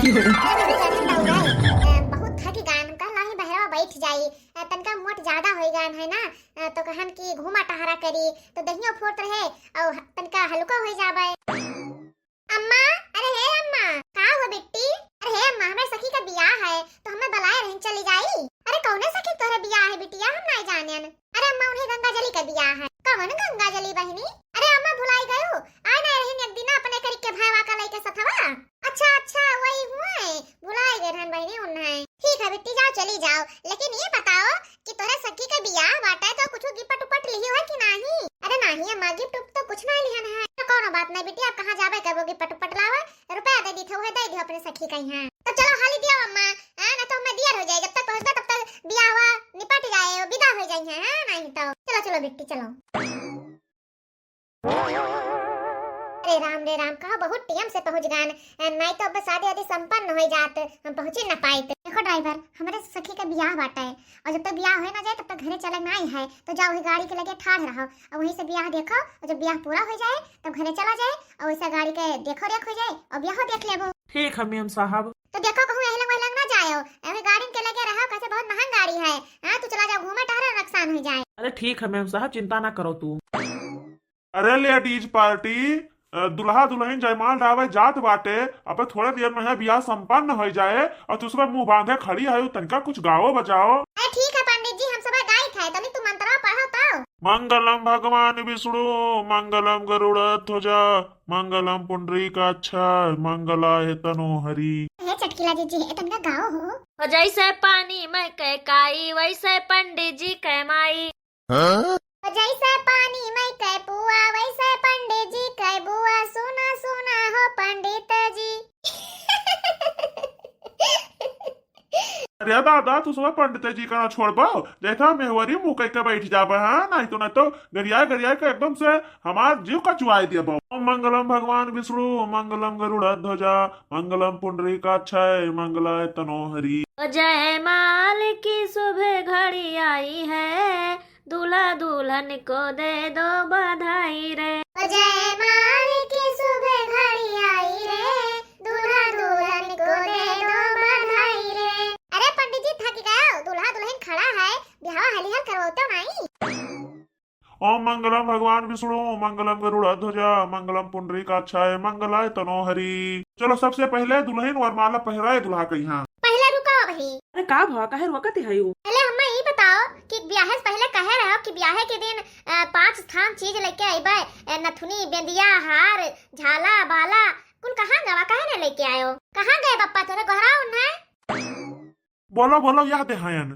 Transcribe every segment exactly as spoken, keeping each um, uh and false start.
अरे, बहुत थक गए, हम कहला ही बहरवा बैठ जाई, अ, तनका मोट ज्यादा होई गए है ना, अ, तो कहन कि घूमा टहरा करी, तो दहियो फोट रहे और तनका हल्को हो जावे। अम्मा, अरे हे अम्मा, का हो बिट्टी? अरे हे अम्मा, हमरे सखी का बियाह है, तो हमें बुलाए रहन चली जाई। अरे कौने सखी तोहरे बियाह है बिटिया, हम नाई जानेन। अरे अम्मा, उन्हें गंगा जली का बियाह है। कौन गंगा जली बहिनी? अरे अम्मा, भुलाई गयो, आए ना रहन एक दिन अपने करी के भैवा का लइके सथवा। अच्छा अच्छा, वही हुए, भुलाई गए रहन बहिनी उन्हें। ठीक है बिट्टी, जाओ चली जाओ, लेकिन ये बताओ कि तोहरे सखी के बियाह बाटे तो कुछ गिफ्ट उपट लिही है कि नाही? अरे नाही अम्मा, गिफ्ट उफ्ट तो कुछ ना लिहन है। तो कौनो बात नहीं बिट्टी, आप कहाँ जाबे करबो गिफ्ट उपट लावे, रुपया दे दी थे, वह दे दियो अपने सखी का यहाँ। तो चलो हाली दिया अम्मा, हाँ, ना तो हमें दियर हो जाए, जब तक पहुँचबे तब तक बियाह हुआ निपट जाए, विदा हो जाए, हाँ, नहीं तो चलो चलो बिट्टी चलो। अरे राम रे राम, कहो बहुत टेम से पहुँच गन, नहीं तो अब शादी आदि संपन्न हो जात, हम पहुँचे न पाइत। देखो ड्राइवर, हमरे सखी के बियाह बाटे, और जब तक बियाह होए ना जाए तब तक घरे चले नाई है, तो जाओ वही गाड़ी के लगे ठाढ़ रहो और वहीं से बियाह देखो, और जब बियाह पूरा हो जाए तब घरे चला जाए और वैसे गाड़ी के देखो रेख हो जाए और बियाह देख लेबो। ठीक है मेम साहब। तो देखो कहूँ एहलंग वहलंग ना जाओ, अभी गाड़ी के लगे रहो, कैसे बहुत महंग गाड़ी है। हाँ, तू चला जाओ घूमे टहरे, नुकसान हो जाए। अरे ठीक है मेम साहब, चिंता ना करो तू। अरे लेडीज पार्टी, अ, दुल्हा दुल्हन जयमाल डावे जात बाटे, अब थोड़े देर में यहाँ बियाह संपन्न हो जाए और तू सब मुंह बांधे खड़ी है, तनिका कुछ गाओ बजाओ। अरे ठीक है पंडित जी, हम सब गाइत है, तनी तू मंत्रवा पढ़ो तो। मंगलम भगवान विष्णु, मंगलम गरुड़ ध्वजा, मंगलम पुंडरीकाक्ष, मंगलाय तनोहरी। हे चटकीला जीजी, ए तनिका गाओ हो। हो जैसे पानी में के काई, वैसे पंडित जी के माई। हाँ? जैसे पानी में के पुआ, वैसे पंडित जी के बुआ, सुना सुना हो पंडित जी। अरे दादा, तू सब पंडित जी का ना छोड़बो, जैसा मेहवरी मुँह कह के बैठ जाबे, हाँ, नहीं तो, नहीं तो गरिया गरिया के एकदम से हमार जीव का चुआई देबो। ओम मंगलम भगवान विष्णु, मंगलम गरुड़ ध्वजा, मंगलम पुंडरीकाक्षाय, मंगलाय तनोहरी। जयमाल की शुभ घड़ी आई है, दूल्हा दुल्हन को दे दो बधाई रे। जयमाल की शुभ घड़ी आई रे, दूल्हा दुल्हन को दे दो बधाई रे। अरे पंडित जी, थक गयो, दूल्हा दुल्हन खड़ा है, बियाह हलिहल करवाओ तो माई। ओम मंगलम भगवान विष्णु, मंगलम गरुड़ ध्वजा, मंगलम पुंडरीकाक्षाय, मंगलाय तनोहरी। चलो सबसे पहले दुल्हन वरमाला पहराए दुल्हा के यहाँ। पहले रुका भाई। अरे का भवा, काहे रोकत है यू? पहले हमें ई बताओ कि ब्याहे से पहले कहे रहो कि ब्याहे के दिन, अ, पांच स्थान चीज लेके अइबे, अ, नथुनी, बेंदिया, हार, झाला, बाला, कुल कहाँ गवा, काहे नहीं लेके आयो? कहाँ गए बप्पा तोरे, गोहराओ उन्हें? बोलो बोलो, यह देहायन।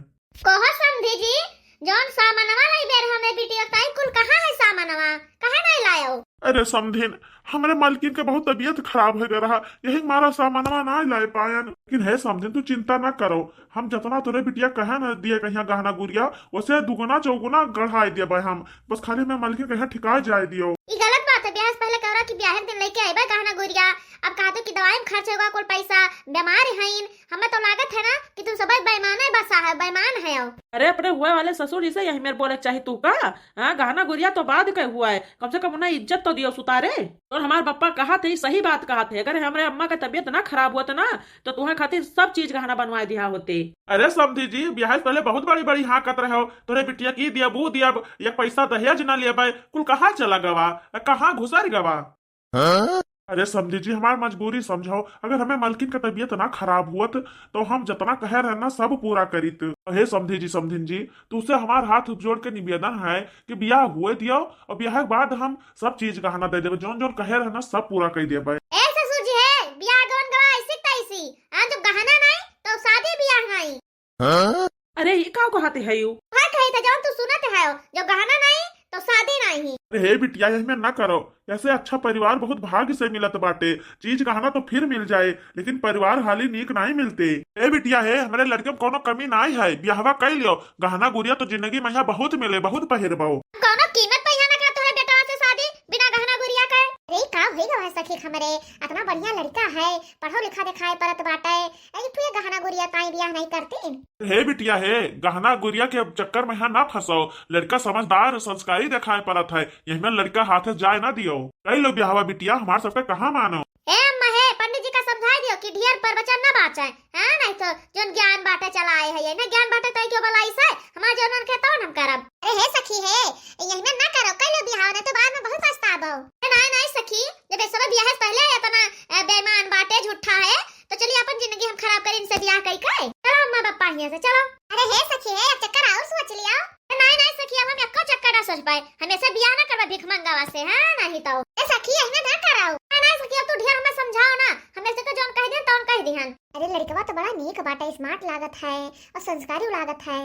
कहो समधी जी, जौन सामानवा लाई बेर हमें बिटिया ताई कुल कहाँ है सामानवा, काहे नहीं लायो? अरे समधिन, हमरे मालकिन के बहुत तबीयत खराब हो गया रहा, यही मारा सामानवा ना ला पायन। लेकिन हे समधिन, तू चिंता ना करो, हम जतना तोरे बिटिया कहे न दिए कहिया गहना गुरिया, उसे दुगुना चौगुना गढ़ाई देबे हम। बस खाली मैं मालकिन कहिया ठिकाए जाए दियो। ई गलत बात है, ब्याह से पहले कह रहा कि ब्याह के दिन लेके आइबे गहना गुरिया। अब कहा तो कि दवाई में खर्च होगा कुल पैसा, बीमार हईन, हमें तो लागत है ना कि तुम सब बेईमाने बसा है, बेईमान है। अरे अपने हुए वाले ससुर जी से यही मेर बोले के चाही तू का? हाँ, गहना गुरिया तो बाद के हुआ है, कम से कम उन्हें इज्जत तो दियो सुतारे। और हमार पप्पा कहा थे, सही बात कहा थे, अगर हमरे अम्मा का तबीयत ना खराब हुआ ना तो तुम्हारे खातिर सब चीज गहना बनवा दिया होते। अरे समधी जी, ब्याह से पहले बहुत बड़ी बड़ी हाँ कत रहो, तोरे बिटिया की दिया, वो दिया, ये पैसा दहेज ना लिया, कुल कहाँ चला गवा, कहाँ घुसर गवा? हाँ? अरे समधी जी, हमार मजबूरी समझो, अगर हमें मलकिन का तबीयत ना खराब हुअत, तो हम जितना कहे रहे ना, सब पूरा करीत। हे समधी जी, समधिन जी, तुझसे हमार हाथ जोड़ के निवेदन है कि ब्याह हुए दियो और ब्याह के बाद हम सब चीज गहना दे देबे, जौन जौन कहे रहे ना, सब पूरा कर देबे। ए ससुर जी, है ब्याह गवन गवा ऐसी तैसी, हाँ, जब गहना नहीं तो शादी ब्याह नहीं। हाँ? अरे, ई का कहत है यू? हाँ, कही था, जौन तू सुनत है, जो गहना नहीं, तो शादी नहीं। अरे हे बिटिया, यही में ना करो, ऐसे अच्छा परिवार बहुत भाग्य से मिलत बाटे। चीज गहना तो फिर मिल जाए, लेकिन परिवार हाली नीक नहीं मिलते। ए बिटिया हे, हमरे लड़के में कोनो कमी नहीं है, ब्याहवा कर लियो। गहना गुरिया तो जिंदगी में यहाँ बहुत मिले, बहुत पहिरबो। कोनो कीमत पे यहाँ ना कर तोहरे बेटवा से शादी बिना गहना गुरिया के। अरे का होई गवा सखी, हमरे इतना बढ़िया लड़का है, पढ़ो लिखा दिखाए परत बाटे, अरे तू ये गहना गुरिया ताई ब्याह नहीं करती। हे बिटिया हे, गहना गुरिया के चक्कर में यहाँ ना फंसो, लड़का समझदार संस्कारी दिखाए परत है, यही में लड़का हाथ से जाए ना दियो। कई लो ब्याहवा बिटिया, हमार सबके कहाँ मानो। ए अम्मा हे, पंडित जी का समझा कह दियो कि ढेर प्रवचन ना बाचे, हाँ, नहीं तो जौन ज्ञान बाटे चला आए है, ये ना ज्ञान बाटे तई क्यों बलाई से, हमार जौन मन के तौन हम करब। अरे हे सखी हे, यही में ना करो, कह लो बिहाव, नहीं तो बाद में बहुत पछताबो। अरे नहीं, नहीं सखी, जब ये सब बियाह से पहले इतना, अ, बेईमान बाटे, झूठा है, तो चलिए अपन जिंदगी हम खराब करें इनसे बियाह कई के। चलो अम्मा पापा हियां से, चलो। अरे हे सखी हे, अब चक्कर और सोच लियो। अरे नहीं, नहीं सखी, अब हम एको चक्कर ना सोच पाए, हम ऐसे बियाह ना करबा भीख मंगावा से, हाँ, नहीं तो। ए सखी, यही में ना कराओ। अरे नहीं सखी, अब तू ढेर हमें समझाओ ना, हम ऐसे तो जौन कह दिहन, तौन कह दिहन। अरे लड़कवा तो बड़ा नीक बाटे, smart लागत है और संस्कारी लागत है।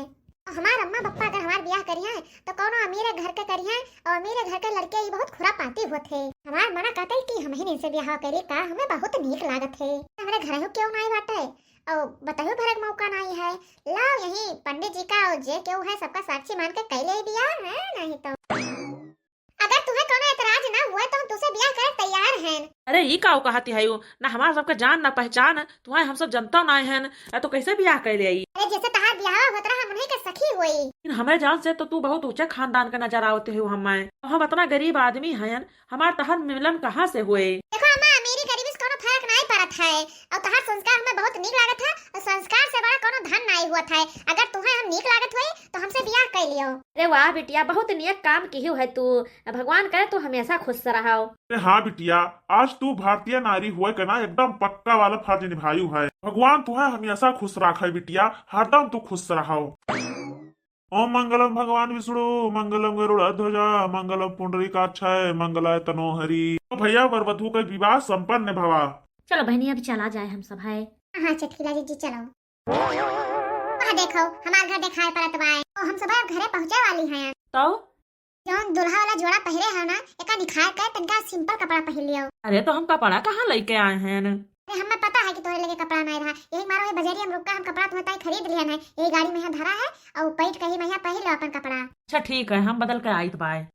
और हमार अम्मा पप्पा अगर हमार बियाह करिहैं तो कौनो अमीरे घर के करिहैं, और अमीरे घर के लड़के ई बहुत खुरापाती होत है। हमार मना कहते कि हम ही इनसे बियाह करी का, हमें बहुत नीक लागत है। हमरे घर हो क्यों नहीं बाटे, और बताओ भरक मौका नहीं है। लाओ यही पंडित जी का और जे केहू है सबका साक्षी मान के कह ले बियाह है, नहीं तो। अगर तुम्हें कोनो एतराज ना हुआ तो हम तुसे बियाह करे तैयार हैं। अरे ई का कहती है यू? ना हमार सबके जान ना पहचान, तुम्हें हम सब जनता ना हैं, अरे तो कैसे बियाह कर ले आई? अरे जैसे तहार बियाह होत रहा हम उन्हीं के सखी हुई। लेकिन हमें जान से तो तू बहुत ऊंचे खानदान के नजर आवते हो हमें। हम इतना गरीब आदमी हैं, हमार तहर मिलन कहाँ से हुए? देखो अम्मा, अमीरी गरीबी से कोनो फर्क नहीं पड़त है, और तहार संस्कार हमें बहुत नीक लागत है, और संस्कार से बड़ा कोनो धन नहीं हुआ था। अगर तुम्हें हम नीक लागत हुई तो हमसे बियाह कर लियो। अरे वाह बिटिया, बहुत नेक काम किहू है तू। भगवान करे तू हमेशा खुश रहो। अरे हाँ बिटिया, आज तू भारतीय नारी हुए के ना एकदम पक्का वाला फर्ज निभायू है। भगवान तुहे हमेशा खुश राखे बिटिया, हरदम तू खुश रहो। ओम मंगलम भगवान विष्णु, मंगलम गरुड़ ध्वजा, मंगलम पुंडरीकाक्षाय, मंगलाय तनो हरि। तो भैया वर वधु का विवाह संपन्न भवा। चलो बहनी, अब चला जाए हम सब है। हाँ, हाँ, चटकीला जीजी, चलो। वह देखो, हमार घर देखाए पड़त बाय। तो हम सब अब घरे पहुँचे वाली हैं। तो? जौन दुल्हा वाला जोड़ा पहिरे है ना, एका निखार के तनका simple कपड़ा पहिर लियो। अरे, तो हम कपड़ा कहाँ लेके आए हैं? अरे, हमें पता है कि तोरे लगे कपड़ा नहीं रहा, यही मारो ये बजरिया में रुक के हम कपड़ा तुम्हें ताई खरीद लिया है, यही गाड़ी में यहाँ धरा है, और पैठ कही में यहाँ पहिर लो अपन कपड़ा। अच्छा, ठीक है, हम बदल के आइत बाय।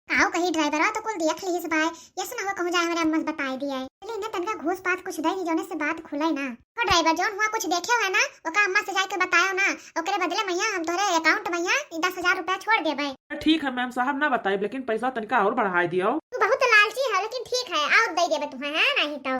काऊ कही ड्राइवरवा तो कुल देख लिहिस बाय, यस ना हो कहूँ जाए हमरे अम्मा से बताए दिए। चलिए इन्हें तनका घूस पात कुछ दे दी, जौने से बात खुले ना। हो ड्राइवर, जौन हुआ कुछ देखे है ना, ओका अम्मा से जाके बतायो ना, ओकरे बदले मैया हम तोरे account मैया ई दस हजार रुपया छोड़ देबे। ठीक है मैम साहब, ना बताइब, लेकिन पैसा तनिका और बढ़ाए दियो। तू बहुत लालची है, लेकिन ठीक है, और दे देबे तुम्हें, है नहीं तो।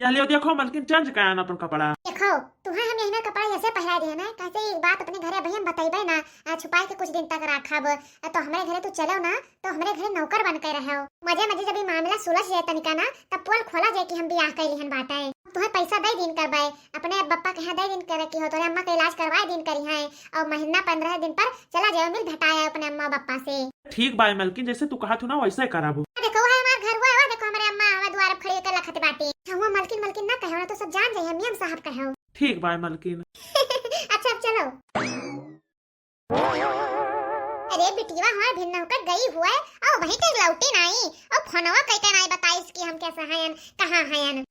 या लियो, देखो मलकिन, change कयान अपन कपड़ा। देखो, तुम्हें हम यही में कपड़ा ऐसे पहरा दिए ना, कैसे एक बात अपने घरे अभी हम बतइबे ना, आ, छुपाए के कुछ दिन तक राखब। आ, तो हमरे घरे तू चलो ना, तो हमरे घरे नौकर बन के रहो। मजे मजे जब ई मामला सुलझ जाए तनिका ना, तब पोल खोला जाए कि हम बियाह कैली हन बाटे। तुम्हें पैसा दे दिन करबे, अपने बप्पा के यहाँ दे दिन करे की हो, तोरे अम्मा के इलाज करवाए दिन करी है, और महीना पंद्रह दिन पर चला जाए, मिल भेटाए अपने अम्मा बप्पा से। ठीक बाय मलकिन, जैसे तू कहत हो ना वैसे करब। देखो है हमार घर हुआ है, देखो हमरे अम्मा हमारे द्वार पर खड़ी होकर लखत बाटी। अच्छा हुआ मलकिन मलकिन ना कहो ना, तो सब जान जाए, हम M साहब कहो। ठीक बाय मलकिन। अच्छा अब चलो। अरे बिटिया हमार भिन्न होकर गई हुआ है, और वहीं के लौटी नहीं, और फोनवा कई के नहीं बताइस कि हम कैसे हैं, कहाँ हैं।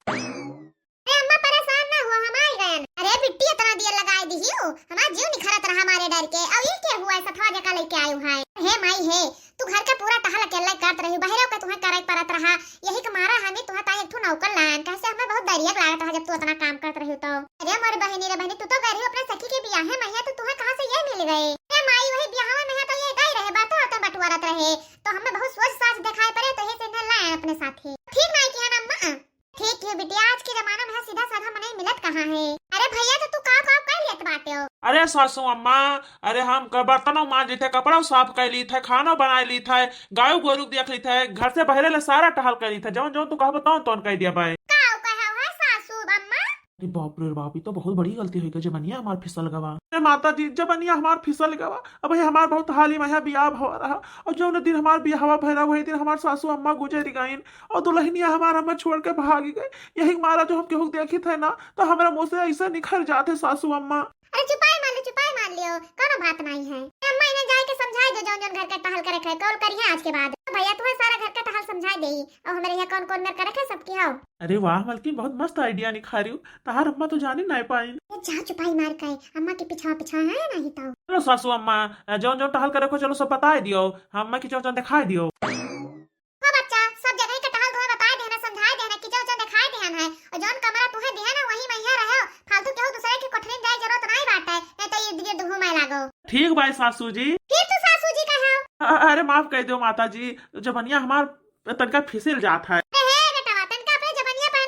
अरे अम्मा परेशान ना हुआ, हम आई गयन। अरे बिट्टी इतना देर लगाए दिहियो, हमार जीव निखरत रहा मारे डर के। अब ये क्या हुआ है, सथवा जका लेके आयु है। हे माई हे, तू घर के पूरा टहल अकेले करत रही, बहरे के तुम्हें करे पड़त रहा, यही के मारा हमी तुम्हें ताई एक ठो नौकर लायन, कैसे हमें बहुत दरिया लागत रहा जब तू इतना काम करत रही तो। अरे मोर बहनी रे बहनी, तू तो गई रही अपने सखी के बियाहे में, तो तुम्हें कहाँ से ये मिल गए? हे माई, वही बियाहवा में है तो ये गई रहे, बातों बातों बटुआरत रहे, तो हमें बहुत सोच साच दिखाई पड़े, तो यही से इन्हें लाए अपने साथे। ठीक नहीं किया ना अम्मा? ठीक है बिटिया, आज के जमाना में सीधा साधा मनई मिलत कहाँ है? अरे भैया, तो तू का का कर लेत बाटे हो? अरे सासू अम्मा, अरे हम क-, बर्तनों मांज ली थे, कपड़ा साफ कर ली थे, खाना बना ली थे, गाय गोरू देख ली थे, घर से बहरे ले सारा टहल कर ली थे, जौन जौन तू कहबो तौन तौन कर दिया बाय। का कहा है सासू अम्मा? अरे बाप रे बाप, ये तो बहुत बड़ी गलती हुई गई, जबनिया हमार फिसल गवा। अरे माता जी, जबनिया हमार फिसल गवा। अब ये हमार बहुत हाल ही में बियाह भवा रहा, और जौन दिन हमार बियाहवा भरा वही दिन हमार सासू अम्मा गुजर गईन, और दुल्हनिया हमार हमें छोड़ के भाग गई। यही मारा जो हम केहू देखी थे ना, तो हमरा मुंह से ऐसा निखर जाते सासू अम्मा। अरे चुपाई मार लो, चुपाई मार लियो, कोनो बात नहीं है। अम्मा इन्हें जाए के समझाए दो, जौन जौन घर के टहल करे के कॉल करी है आज के बाद। भैया तुम्हें सारा घर का टहल समझाए दे, और हमारे यहाँ कौन कौन मेर करे के सबकी हो। अरे वाह मलकिन, बहुत मस्त idea निखारियो, तहार अम्मा तो जाने नहीं पाई। ये जा चुपाई मार के, अम्मा के पिछवा पिछवा है नहीं तो। चलो सासू अम्मा, जौन जौन टहल करे को चलो सब बताए दियो, अम्मा की जौन जौन दिखाए दियो। हो बच्चा, सब जगह के टहल तुम्हें बताए देना, समझाए देना कि जौन जौन दिखाए देना है, और जौन कमरा तुम्हें दिया ना वही में यहाँ रहो, फालतू केहू दूसरे के कोठरी में जाए जरूरत नहीं बाटे, नहीं तो ये दिए दुहू में लागो। ठीक बाय सासू जी। फिर तू सासू जी कहो। अ-, अरे माफ कर दो माता जी, जबनिया हमार तनका फिसिल जात है। अरे हे बेटवा, तनका अपने जबनिया पे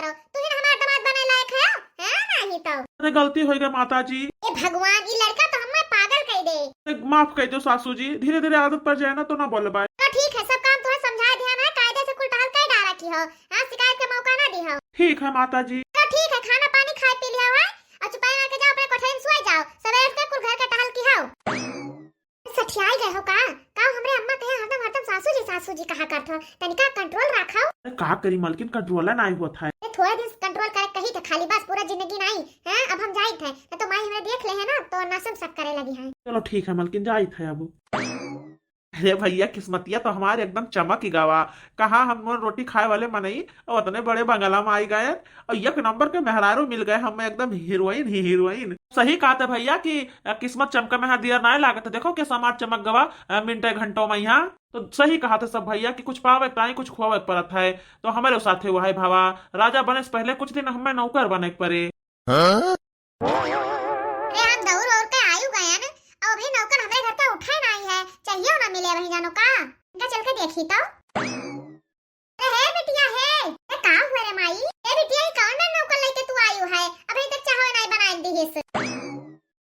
करो, तू ही ना हमार दामाद बने लायक है, है नाहीं तो। अरे गलती होइ गए माता जी। ए भगवान, ई लड़का तो हमें पागल कइ दे। अरे माफ कइ दो सासू जी, धीरे धीरे आदत पड़ जाए ना तो ना बोलबे। तो ठीक है, सब काम तुम्हें समझा दिया है, कायदे से कुल टहल कइ डारा की हो, हाँ, शिकायत का मौका ना दी हो। ठीक है माता जी। तो ठीक है, खाना पानी खाए पी लिया है, और चुपाई मार के जाओ, अपने कोठरी में सोए जाओ, सवेरे उठ के कुल घर के टहल की हो। सठियाई गए हो का? का हमरे अम्मा कहे हरदम हरदम सासू जी, सासू जी कहा करत हो? तनिका control रखो। अरे का करी मलकिन, control नाहीं होत है। ये थोड़े दिन control करे कही थे खाली, बस पूरा जिंदगी नाहीं, हैं? अब हम जाइत है, ना तो माई हमरे देख ले है ना तो नासम शक करे लगी है। चलो ठीक है मलकिन, जाइत है अब। अरे भइया, किस्मतिया तो हमारे एकदम चमक ही गवा। कहाँ हम नून रोटी खाए वाले मनई, और उतने बड़े बंगला में आई गए, और एक नंबर के मेहरारू मिल गए हमें, एकदम हीरोइन ही हीरोइन। सही कहत है भइया कि, अ, किस्मत चमके में हाथ दिया नाहीं लागत है। देखो कैसा हमार चमक गवा, अ, मिनटे घंटों में यहाँ। तो सही कहत है सब भइया कि कुछ पावे के ताई कुछ खोवे के पड़त है। तो हमारे साथे वो है भावा, राजा बने से पहले कुछ दिन हमें नौकर बने के पड़े। हाँ? अरे हम दौड़ और के आयु गयन, और अभी नौकर हमरे घर के उठे नाहीं है, चाहिए ना मिले वही जानो का, इनका चल के देखी तो। अरे हे बिटिया हे, ए का हुआ रे माई? ए बिटिया, ई कौन में नौकर लेके तू आयु है? अभी तक चाहवे नाहीं बनाए दिहिस।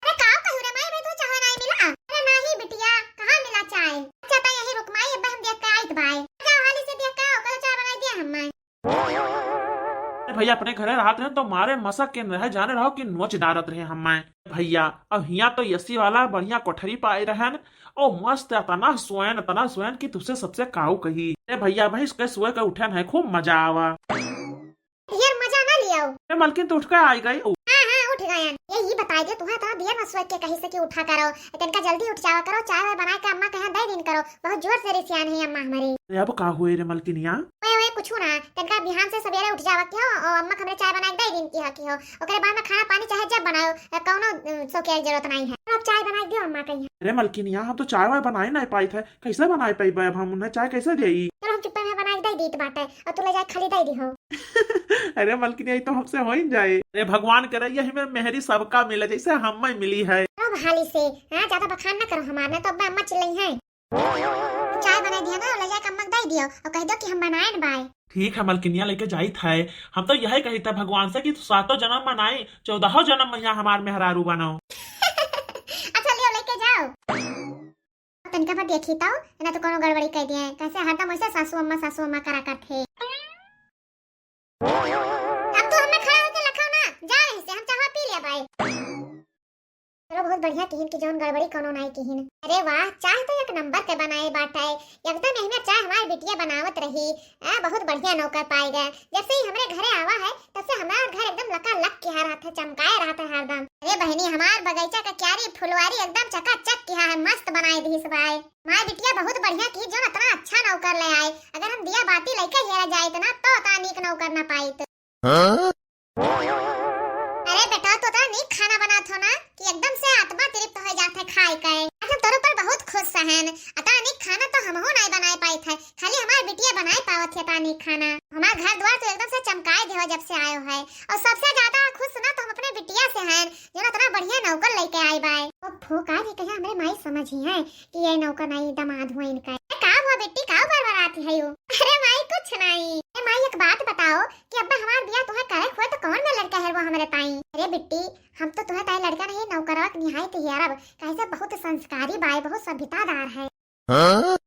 अरे का कहू रे माई, अभी तू चाहवे नाहीं मिला? अरे नाहीं बिटिया, कहाँ मिला चाय? अच्छा त यही रुक माई, अब हम देख के आइत बाय। जा हाली से देख के, ओकर चाय बनाई दिया हम माई। अरे भइया, अपने घरे रहत रहन तो मारे मसक के रहे, जाने रहो कि नोच डारत रहे हमें। भइया, अब हियाँ तो AC वाला बढ़िया कोठरी पाए रहन, और मस्त अतना सोयन, अतना सोयन कि तुझसे सबसे काऊ कही। अरे भइया, भैंस के सोए के उठन है, खूब मजा आवा। ढेर मजा ना लियाओ। ए मलकिन, तो उठ के आई गई। हाँ, हाँ, उठ गयन। ए, ई बताई दे, तुहे इतना देर में सोए के कही से कि उठा करो, तनका जल्दी उठ जावा करो, चाय वाय बनाए के अम्मा के यहाँ दे दिन करो, बहुत जोर से रिसियान है अम्मा हमारी। अरे अब का हुए रे मलकिनिया? ओए, ओए, कुछ ना, तनका बिहान से सवेरे उठ जावा के हो, और अम्मा के हमरे चाय बनाए के दे दिन की हो, की हो, ओकरे बाद में खाना पानी चाहे जब बनाओ, अ, कौनो, अ, शौक के जरूरत नहीं है। अब चाय बनाए के दियो अम्मा के यहाँ। अरे मलकिनिया, हम तो चाय वाय बनाए नहीं पाइत है, कैसे बनाए पइबे अब हम उन्हें, चाय कैसे देई? चलो हम चुप्पे में बनाए के दे दीत बाटे, और तू ले जाए खाली दे दी हो। अरे मलकिनिया, ई तो हमसे हो ही जाए। अरे भगवान करे यही में मेहरी सबका मिले जैसे हमें मिली है। चलो अब हाली से, हाँ, ज्यादा बखान ना करो हमार, ना तो अब अम्मा चिल्लाई है। चाय बनाए दिया ना, ले जाके अम्मा के दे दियो और कह दो कि हम बनाए न बाय। ठीक है मलकिनिया, लेके जाइत है। हम तो यही कही था भगवान से कि तू सातों जन्म में नाई, चौदहों जन्म में यहाँ हमार मेहरारू बनो। अच्छा लियो, लेके जाओ। तनिका भर देखी तो, ना तो कोनो गड़बड़ी कर दिए। कैसे हरदम ऐसे सासू अम्मा, सासू अम्मा करा करते। अब तू हमें खड़ा होके लखाओ ना, जा यहीं से, हम चाहवा पी लिया भाई। चलो बहुत बढ़िया किहिन कि जौन गड़बड़ी कोनो नाई किहिन। अरे वाह, चाय तो एक नंबर के बनाए बाटे, एकदम यही में चाय हमार बिटिया बनावत रही। आ, बहुत बढ़िया नौकर पाए गए। जब से ही हमरे घरे आवा है, तब से हमार घर एकदम लकालक किहा रहत है, चमकाए रहत है हरदम। अरे बहिनी, हमार बगीचा का क्यारी फुलवारी एकदम चकाचक किहा है, मस्त बनाए दिहिस बाय। हमार बिटिया बहुत बढ़िया की जो इतना अच्छा नौकर ले आए। अगर हम दिया बाती लेके हेरा जाइत ना, तो इतना नीक नौकर ना पाइत। हाँ? अरे बेटा, तू इतना नीक खाना बनात हो ना कि एकदम से आत्मा तृप्त हो जात है खाए के। आज हम तोरे ऊपर बहुत खुश हन। इतना नीक खाना तो हमहू नहीं बनाए पाइत है, खाली हमार बिटिया बनाए पावत है इतना नीक खाना। हमार घर द्वार तो एकदम से चमकाए देवा जब से आयो है, और सबसे ज्यादा खुश ना तो हम अपने बिटिया से हन, जो ना इतना बढ़िया नौकर लेके आई बाय। अब फो का भी कहे हमरे माई समझी है कि ये नौकर नहीं दामाद हुआ इनका। ए, का हुआ बिट्टी, का बड़बड़ाती है यू? अरे माई कुछ नहीं। ए माई, एक बात बताओ कि अब्बा हमार बियाह तोहे करे हुए तो कौन में लड़का है वो हमरे ताई? अरे बिट्टी, हम तो तोहे ताई लड़का नहीं, नौकरवा के निहायत हेरब, काहे से बहुत संस्कारी बाय, बहुत सभ्यतादार है। हाँ?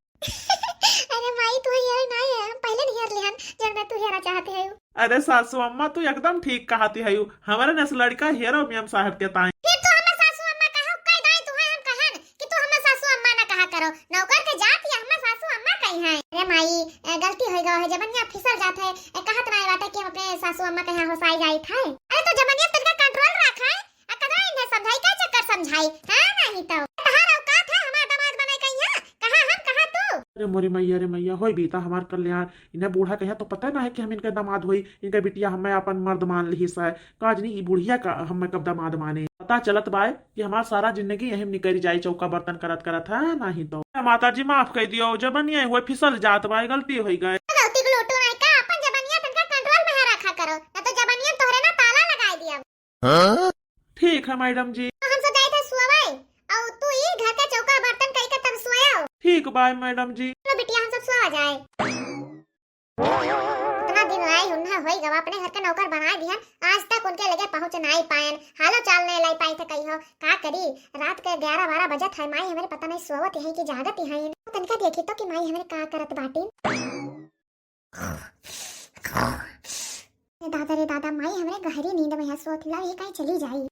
अरे माई, तू हेर नहीं है, हम पहले नहीं हेर लिहन, जब मैं तू हेरा चाहते है। अरे सासू अम्मा, तू एकदम ठीक कहती है, हमारे नस लड़का हेरो मेम साहब के ताई। फिर तू हमें सासू अम्मा कहा, कह दाई तू है, हम कहन कि तू हमें सासू अम्मा ना कहा करो, नौकर के जात या हमें सासू अम्मा कही है। अरे माई, ए, गलती हो गवा है, जबनिया फिसल जात है, ए, कहत ना बाटे कि हम अपने सासू अम्मा के यहाँ होसाई जाइत है। अरे तो जबनिया तनका control रख है, आ कदवा इन्हें समझाई, का चक्कर समझाई? हाँ, नहीं तो। तहार औकात है हमार दामाद बने के यहाँ? कहाँ हम, कहाँ तू? अरे मोरी मैया रे मैया, होई बीता हमार कल्याण। इन्हें बूढ़ा कहे तो पता ना है कि हम इनके दामाद होई, इनके बिटिया हमें अपन मर्द मान लिहिस है। का जनी ई बुढ़िया का हमें कब दामाद माने। पता चलत बाय कि हमार सारा जिंदगी यही में निकल जाए चौका बर्तन करत करत है, नहीं तो। ए माता जी माफ कर दियो, जबनिया हुए फिसल जात बाय, गलती होई गए। गलती के लोटो नहीं का, अपन जबनिया तनका control में रखा करो, ना तो जबनिया तोहरे ना ताला लगाए दिया। हाँ? ठीक है मैडम जी। हम सब जाए थे सोवे, और तू ई घर का चौका बर्तन कई के तब सोयाओ। ठीक बाय मैडम जी। चलो बिटिया, हम सब सोवा जाए। इतना दिन आई उन्हा होई गवा, अपने घर के नौकर बनाए दिहन, आज तक उनके लगे पहुँच नाई पायन, हालो चाल नाई लाई पाई थे कहियो। का करी, रात के ग्यारह बारह बजत है, माई हमरे पता नहीं सोवत हैं कि जागत हैं। तनिका देखी तो कि माई हमरे का करत बाटी। ए दादा रे दादा, माई हमरे गहरी नींद में है, सोत ला, ये काहे चली जाई।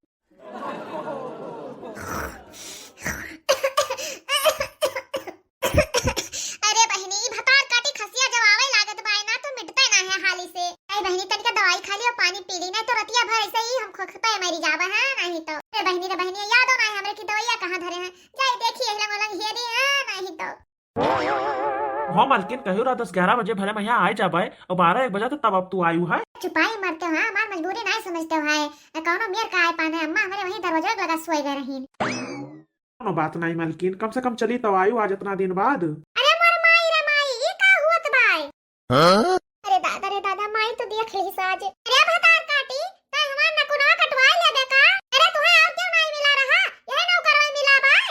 अरे बहिनी, ई भतार काटी खसिया जब आवे लागत बाय ना, तो मिटते ना है हाली से। अरे बहिनी, तनिका दवाई खा लियो, पानी पी ली, नहीं तो रतिया भर ऐसे ही हम खोखते मरी जाबे हैं, नहीं तो। अरे बहिनी रे बहिनी, यादो ना है हमरे कि दवाइया कहाँ धरे हैं। जाई देखी, एहलंग ओलंग हेरी है, नहीं तो। हाँ मालकिन, कहियो रहा दस ग्यारह बजे भले मैं यहाँ आए जाबे, और बारह एक बजे तो तब अब तू आयु है। चुपाई मरते हो, हाँ, हमार मजबूरी नहीं समझते हो, है। ए, कौनो मेर का आए पाने, अम्मा हमरे वहीं दरवाजा लगा सोए गए रहीन। कौनो बात नहीं मालकिन, कम से कम चली तो आयु आज इतना दिन बाद। अरे मोर माई रे माई, ई का हुअत बाय? हाँ? अरे दादा रे दादा, माई तो देख ली साज। अरे भतार काटी, तै हमार नकुनवा कटवाए लेबे का? अरे तुहे और क्यों नहीं मिला रहा? यह नौकरवा मिला बाय।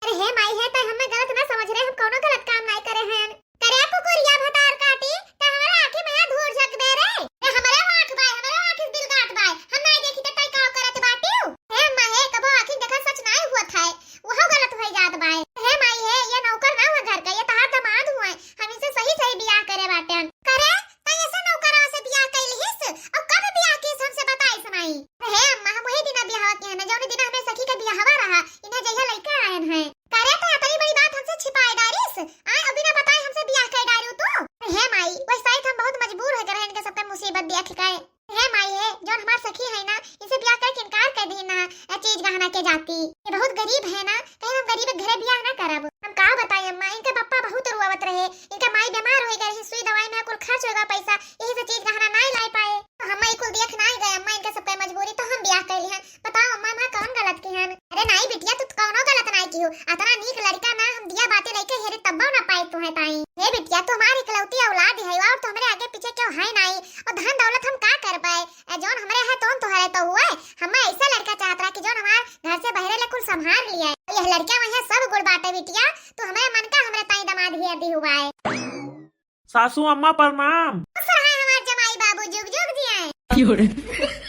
अरे हे माई हे, तै हमें गलत ना समझ रे, हम कौनो गलत काम नहीं करे हैं। करे कुकुरिया भतार काटी, तै हमारे आँखी में धूर झक दे रे। ए, हमरे आँख बाय, हमरे आँख दिल गात बाय, हम नहीं देखी त तै का करत बाटियो। हे अम्मा हे, कबो आँखी देखा सच नहीं हुआ था, वह गलत हो जात बाय। हे माई हे, ये नौकर ना हुआ घर का, ये तहार दामाद हुआ है, हम इनसे सही सही बियाह करे बाटे। करे, तै ऐसे नौकरवा से बियाह कैलिस, और कब बियाह किस हमसे बताइस नहीं। हे अम्मा, हम वही दिना बियाहवा किहन, जौन दिना हमरे सखी का बियाहवा रहा, इन्हें जहिया लइका आयन है। करे तो इतनी बड़ी बात हमसे छिपाए डारिस? आय, अभी ना बताए हमसे बियाह कर डारियो तू? हे माई, वैसा ही हम बहुत मजबूर है करे इनके सबके मुसीबत देख के। हे माई हे, जौन हमार सखी है ना, इनसे बियाह करके इनकार कर दी ना, ए चीज गहना के जाती। ये बहुत गरीब है ना, कहीं हम गरीब के घरे बियाह ना करब। हम का बताई अम्मा, इनके पापा बहुत रुआवत रहे, इनके माई बीमार हो गए रही, सुई दवाई में कुल खर्च होगा पैसा, यही से चीज गहना नहीं लाई पाए। तो हम ई कुल देख नहीं गए अम्मा, इनके सबके मजबूरी तो हम बियाह कर लिहन। बताओ अम्मा, मैं कौन गलत किहन? अरे नहीं बिटिया, तू तो कौनो गलत नहीं किहू। अतना नीक लड़का ना हम दिया बाती लइके हेरे तब्बो ना पाए तुहे ताई। हे बिटिया, तू हमार इकलौती औलाद है और तो हमरे आगे पीछे क्यों है नहीं। और धन दौलत हम का करबे? ए, जौन हमरे है तौन तोहरे तो हुए। हमें ऐसा लड़का चाहत रहा कि जौन हमार घर से बहरे ले कुल संभाल लिया। यह लड़का वही सब गुड़ बाटे बिटिया, तू हमें मन का हमरे ताई दामाद हेर दी हुआ है। सासू अम्मा प्रणाम। खुश रहे हमार जमाई बाबू, जुग जुग जिए।